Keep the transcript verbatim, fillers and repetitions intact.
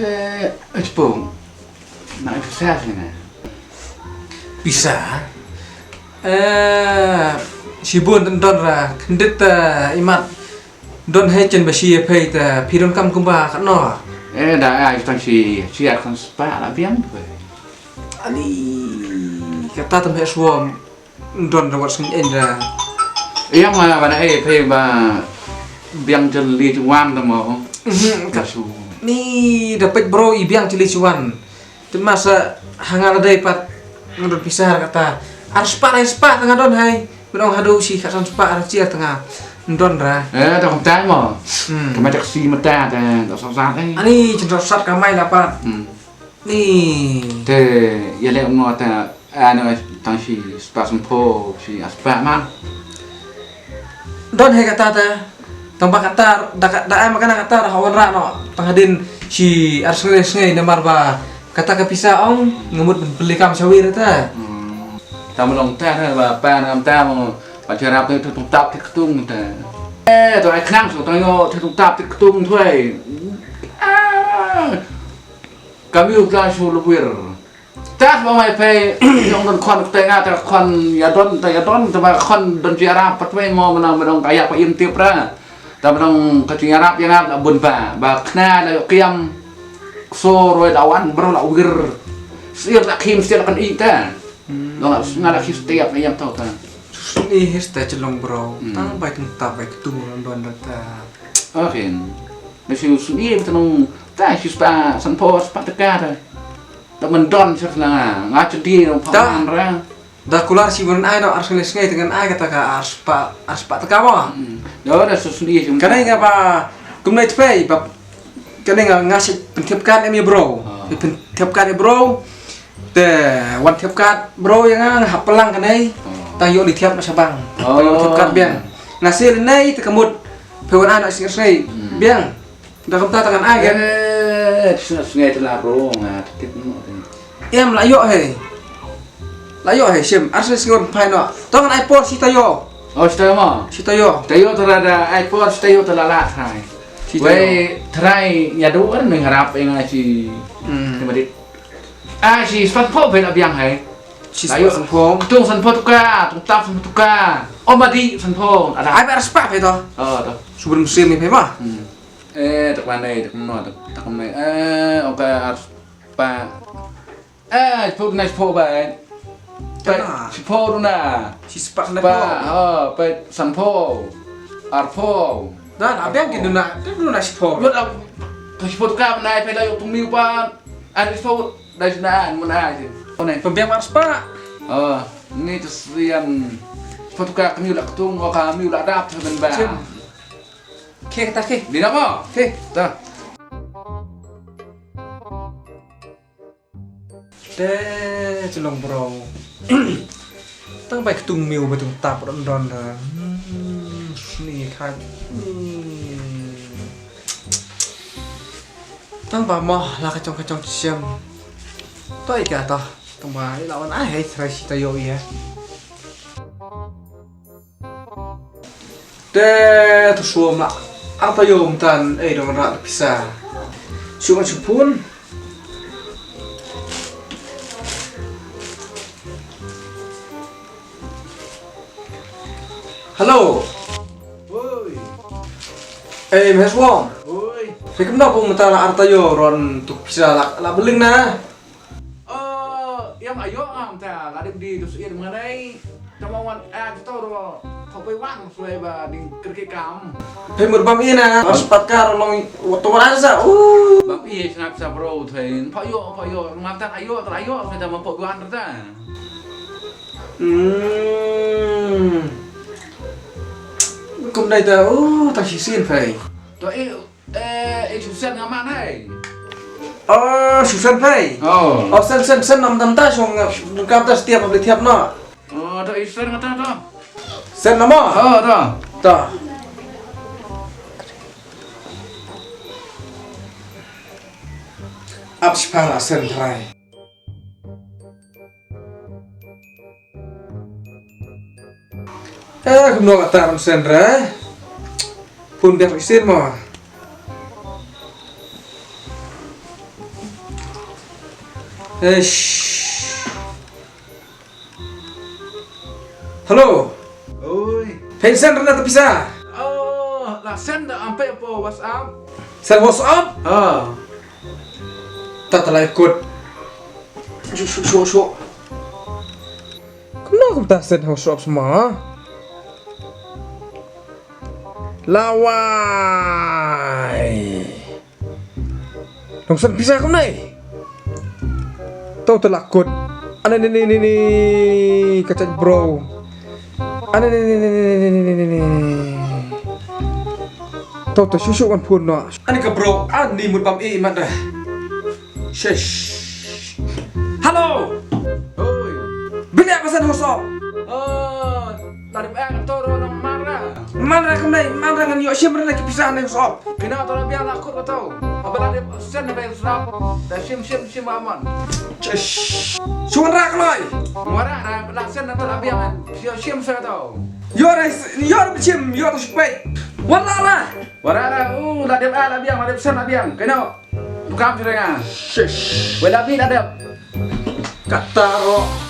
Eh, eh, Chipung. Nang ai pisa sini. Pisa? Eh, shibun tang don ra, khyndiat ta imat. Don hei chen ba shi ïa phei ta, phi don kam kumba katno? Eh, da ai tang shi, shi ar khan spah la biang tu. Ani, kata tam hei suam. Don da wat sngewthuh da. Ïa ma ba na ei phi ba biang jylliew wan da mo. Mhm, ka su. Ni da peit bro i biang jylliew wan. Te masa hanga la dei pat nga don pisa kata. Ar spah lai spah tang nga don hai. Mynong hadu shi ka san spah ar chiar tang nga don ra. Eh, da kumta mo. Hmm. Ka ma jak si mata da da sa sa eh. Ani chen sa sat ka mai la pat. Hmm. Ni. Te ïa leh mo ta ano tang shi spah sampho shi ar spah man. Don hei kata ta. Tang ba kata da ka- da ai ma kana kata da hawan ra no. Tang hadin shi ar sngi sngi namar ba kata ka pisa ong ngamut ben peli kam shawir ta. Hmm. Ta ma long ta ta ba pa na ta mo ba cherap tu tung tap tik tung ta. Eh, to ai khnang so tang yo tung tap tik tung tu ai. Ah. Kami u pla shu lubir. Tas ba mai pei yong don khon kte nga ta khon ya don ta ya don ta ba khon don chi arab pat pei mo menang menang ka ya pa im tip ra. Ta menang ka chi arab ya nga la bun ba ba khna la yok kiam. So roi la wan bro la wir. Sir la khim sir la kan i ta. Dong la nga la khim setiap na yam tau ta. Ni his ta chelong bro. Hmm. Tang bai kenta bai ketung don don ta. Okay. Na shu sni ta nong ta shu spa san po spa ta ka ta. Ta man don sir na nga chedi nong pa man ra. Da kular shi bun ai no ar sngi sngi tengan ai kata ka ar spa ar spa ta ka ba. Hmm. Da da shu sni shu. Kane nga ba kumne tpei ba kane nga nga shi pynthep kan em ya bro. Ah. Pynthep kan ya bro. Te wan thiap kat bro ya nga nga hap pelang ka nei. Oh. Ta yo li thiap na shabang. Oh. Ta yo thiap kat biang. Nga sil nei te kamut. Pe wan anak sing sei. Hmm. Biang. Da kam ta tangan agen. Eh, sing sei te la bro nga tip no. Em la yo he. La yo he sim. Ar sing sing wan pai no. Tangan ai por si ta yo. Oh, si ta yo ma. Si ta yo. Ta yo ta la da ai por si ta yo ta la la thai. Si ta yo. Wei thai ya do an nang harap eng ai si. Hmm. Te madit. Ah, shi spah pho phe la biang hai. Shi spah pho. Tung spah pho tuka, tung tap spah pho tuka. Oh, madi spah pho. Ada. Ai ber spah phe to. Oh, to. Subur musim ni phe ma. Hmm. Eh, tak mana, tak mana, tak mana. Eh, oka spah. Eh, spah na spah ba. Eh. Pe, spah tu na. Shi spah na pho. Oh, pe spah pho. Ar pho. Dan, abiang ki duna, ki duna spah pho. Yot ab, spah pho tuka na pe la yok tung miu pa. Ar spah pho. Dai sna an mun ai. Oh, nai. Pembiang mar spah. Oh, ni tu sian. Spah pho tuka kami la ketung, oh kami la dap tu ben ba. Cim. Ke kata ke. Di nama? Ke. Ta. Te chelong bro. Tang bai ketung miu bai tung tap ron don da. Hmm, sni kha. Hmm. Tang ba mo la ka chong ka chong chem. Toi ka to. Tang ba ila wan ai hai trai si ta yo ya. Te tu suam la. Apa yo mtan eh dong ra pisa. Suam supun. Hello. Oi. Eh, Mhes Wong. Oi. Phi kumno pu mynta la arta yo ron tu pisa la la beling na. Oh, ïam ayo ngam ta la dip di tu sir mengenai. Tama wan eh tu ro. Kau pai wan suai ba ding kerke kam. Phi mur bam ina. Pas pat kar long waktu wan sa. Uh. Bam iya sngap sa bro thai. Pa yo, pa yo. Ngam ta ayo, ta ayo. Kita mampu wan ta. Hmm. Kum dai ta, oh, ta shisien phai. To eh, eh, eh, Susan nga man hai. Oh, Susan phai. Oh. Oh, sen, sen, sen nam tam ta shong, kam ta setiap beli tiap na. Oh, to eh, Susan nga ta to. Sen nama? Oh, to. Ta. Ap sipang la sen phai. Eh, kumno kata ram sen re? Phone biak isin mo. Eish. Hello. Oi. Phin send re na ta pisa. Oh, la send da ampe po WhatsApp. Send WhatsApp? Ah. Ta ta lai kut. Shu shu shu shu. Kumno kumta send WhatsApp sma? Lawai. Nong send pisa kumne. Tau te la kut. Ane ne ne ne ne. Kachat bro. Ane ne ne ne ne. Tau te shu shu wan phone no. Ane ka bro. Ani mut bam i mat dah. Shesh. Hello. Oi. Bini apa send WhatsApp? Oh. Tadi eh to ro nang mara. Mara kumne, mara ngan ïoh shim re na ki pisa ne WhatsApp. Kino to la biang la kut ko to. Aba la dep send ne WhatsApp. Da shim shim shim amon. Shu wan ra kloi. Mara na la send ne to la biang. Shim shim sa to. Ïoh re, ïoh re shim, ïoh re shpek. Wan ra ra. Wan ra ra. Uh, la dep ah la biang, la dep send la biang. Kino. Tukam shurenga. Shish. Wala bi la dep. Kata ro.